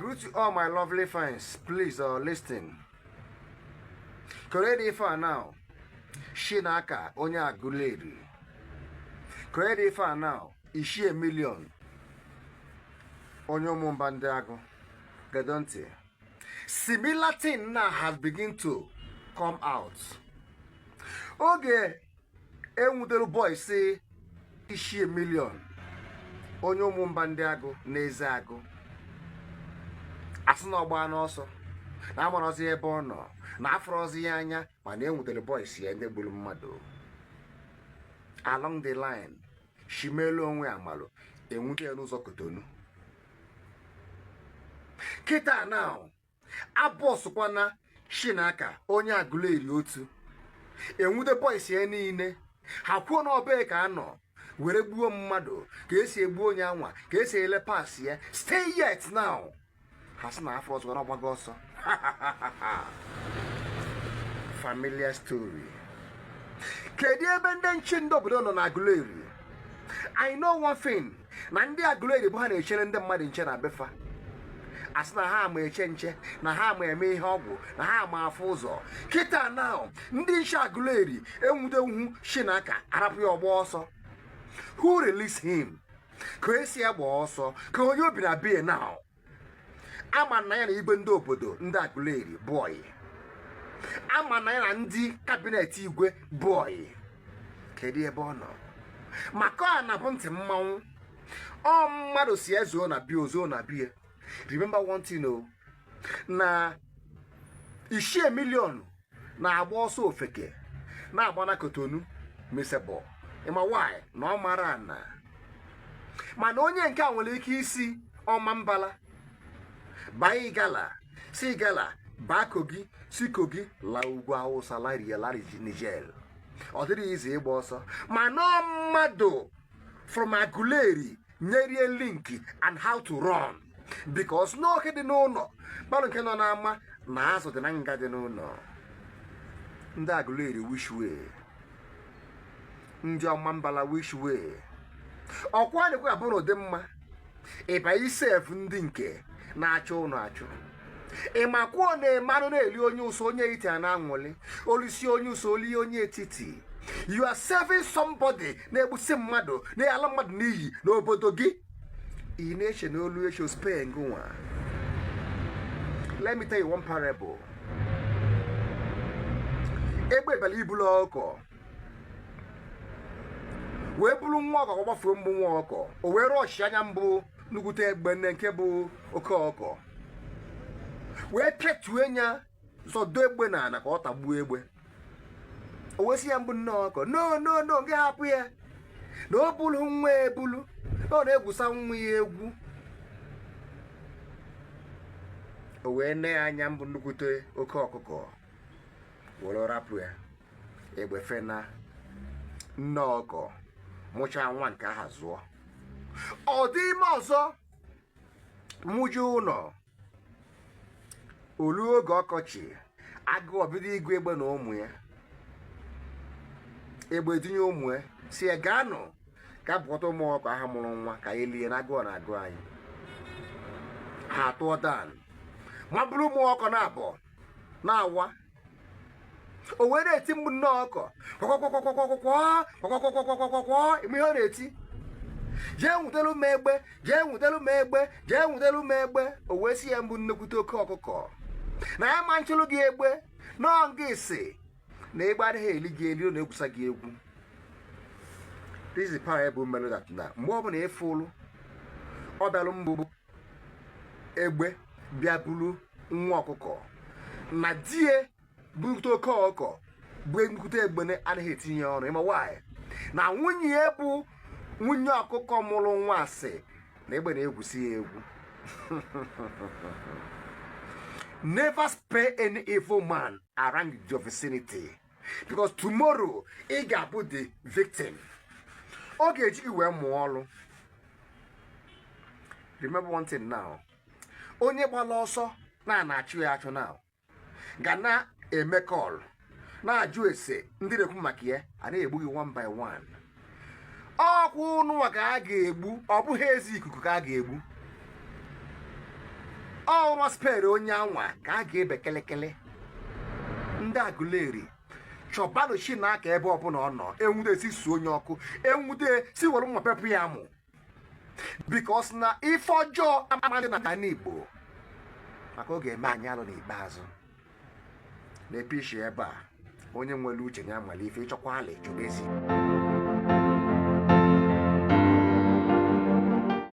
Greet you all, my lovely fans. Please listen. Correct ife a now. Shinaka onye Aguleri. Correct ife a now. Ishie Million onye Ụmụmba ndị agụ. Gedo ntị. Similar thing now has begin to come out. Oge enwudere boy si Ishie Million onye Ụmụmba ndị agụ na eze agụ, asị na ọgba n'ọsọ na amarọzi ebe ọ nọ na afọrọzi ya anya, mana enwudere boys ya ndị gburu mmadụ. Along the line, shimelu onwe amalụ enwude ya n'ụzọ Kotonu. Kịta now, abọsụkwana Shinaka onye Aguleri otu enwude boys ya niile. Ha kwuo na ọbee ka a nọ were gbuo mmadụ, ka esi egbu onye anwa, ka esi ele pas ya. Stay yet now, ha sị na afọ ọzọ na ọgbago ọsọ. Familiar story. Kedu ebe ndị nche ndị obodo nọ na Aguleri? I know one thing, na ndị Aguleri bụ ha na-echere ndị mmadụ nche na befa. Asị na ha ama eche nche, na ha ama eme ihe ọgwụ, na ha ama afụ ụzọ. Kịta now, ndị nche Aguleri enwudewu Shinaka, arapụ ya ọgba ọsọ. Who release him ka esi agba ọsọ ka onye obi na bie now? Ama na ya na igwe ndị obodo ndị Aguleri boy, ama na ya na ndị cabinet igwe boy. Kedu ebe ọ nọ? Maka ọ na-abụ ntị mmanwụ ọ mmadụ si ezuo na bie ozuo na bie. Remember one thing o, na Ishie Million na-agba ọsọ ofeke na-agba na Kotonu mesebọ. Ịma why? Na ọ mara na mana onye nke a nwere ike isi ọma mbala baa Igala, si Igala baa Kogi, si Kogi laa ugwu Awụsa, larie lari Niger. Ọ dịrị izu ịgba ọsọ, mana ọ mmadụ from Aguleri nyerie link and how to run, because n'oke dị n'ụlọ mmadụ nke nọ n'ama na azụ dị na nga dị n'ụlọ. Ndị Aguleri, which way? Ndị ọma mbala, which way? Ọkwa na-ekwe abụ na ụdị mma ịba isef ndị nke na-achụ ụnụ achụ. Ịma kwuo na-eme anụ na-eli onye ụsọ, onye ite a na-anwụli olisi onye ụsọ oli onye etiti. You are serving somebody na-egbusi mmadụ, na-ala mmadụ n'iyi n'obodo gị. Ị na-eche na olu eche spare ngụnwa. Let me tell you one parable. Egbe bịara ibulu ọkọ wee buru nwa ọkọ, gbafuo mbụ nwa ọkọ. O wee rọchi anya mbụ nnukwute egbe nne nke bụ oke ọkọ wee pịatue ya, zọdo egbe na ana ka ọ tagbuo egbe. O wee sị ya mbụ nne ọkọ, "No, no, no, gị hapụ ya, na o bulu nwa ebulu, na ọ na-egwusa nwa ya egwu." O wee nee anya mbụ nnukwute oke ọkụkọ were rapụ ya. Egbe fena, nne ọkọ mụchaa nwa nke aha zụọ. Ọ dị ime ọzọ, mụju ụlọ. Olu oge ọkọchị, agụụ bido ịgụ egbe na ụmụ ya. Egbe dinye ụmụ ya, si ya gaanụ ka bụkọta ụmụ ọkọ aha mụrụ nwa ka anyị lie na agụụ na-agụ anyị. Ha atụọ dan ma bụrụ ụmụ ọkọ na-abọ na-awa. O wee na-eti mgbu nne ọkọ kwakwakwakwakwakwa kwakwakwakwakwakwa. Ime ihe ọ na-eti, "Jee nwutelu m egbe, jee nwutelu m egbe, jee nwutelu m egbe." O wee sị ya mbụ nnekwute oke ọkụkọ na ya ma nchụrụ gị egbe nọọ nga isi na egbe adịghị eli gị eli, ọ na-egwusa gị egwu. This is parable mere that na mgbe ọbụla ịfụlụ ọ bịalụ mbụ egbe bịa buru nwa ọkụkọ na die bute oke ọkụkọ bụ nnukwute egbene anaghị etinye ọnụ. Ịma nwaanyị na nwunye ya bụ nwunye ọkụkọ mụrụ nwa asị na egbe na-egwusi ya egwu. Never spare any evil man around your vicinity, because tomorrow ị ga-abụ the victim. Ọ ga-eji gị wee mụọ ọrụ. Remember one thing now, onye gbara ọsọ na na-achụ ya achụ now ga na-eme call na-ajụ ese ndị na-ekwu maka ya. A na-egbu gị one by one. Ọkwa ụnụnwa ka a ga-egbu, ọ bụghị ezi ikuku ka a ga-egbu. Ọnwa spere onye anwa ka a ga-ebe kelekele. Ndị Aguleri, chọbanụ Chinaka ebe ọbụla ọ nọ. Enwude si suo onye ọkụ, enwude si were nwa pepụ ya mụ, because na ife ọjọọ amadị na ala Igbo, maka ọ ga-eme anyị alụ n'ikpeazụ. Na-epishi ebe a, onye nwere uche ya mara ife ịchọkwa ala ịchọba ezi.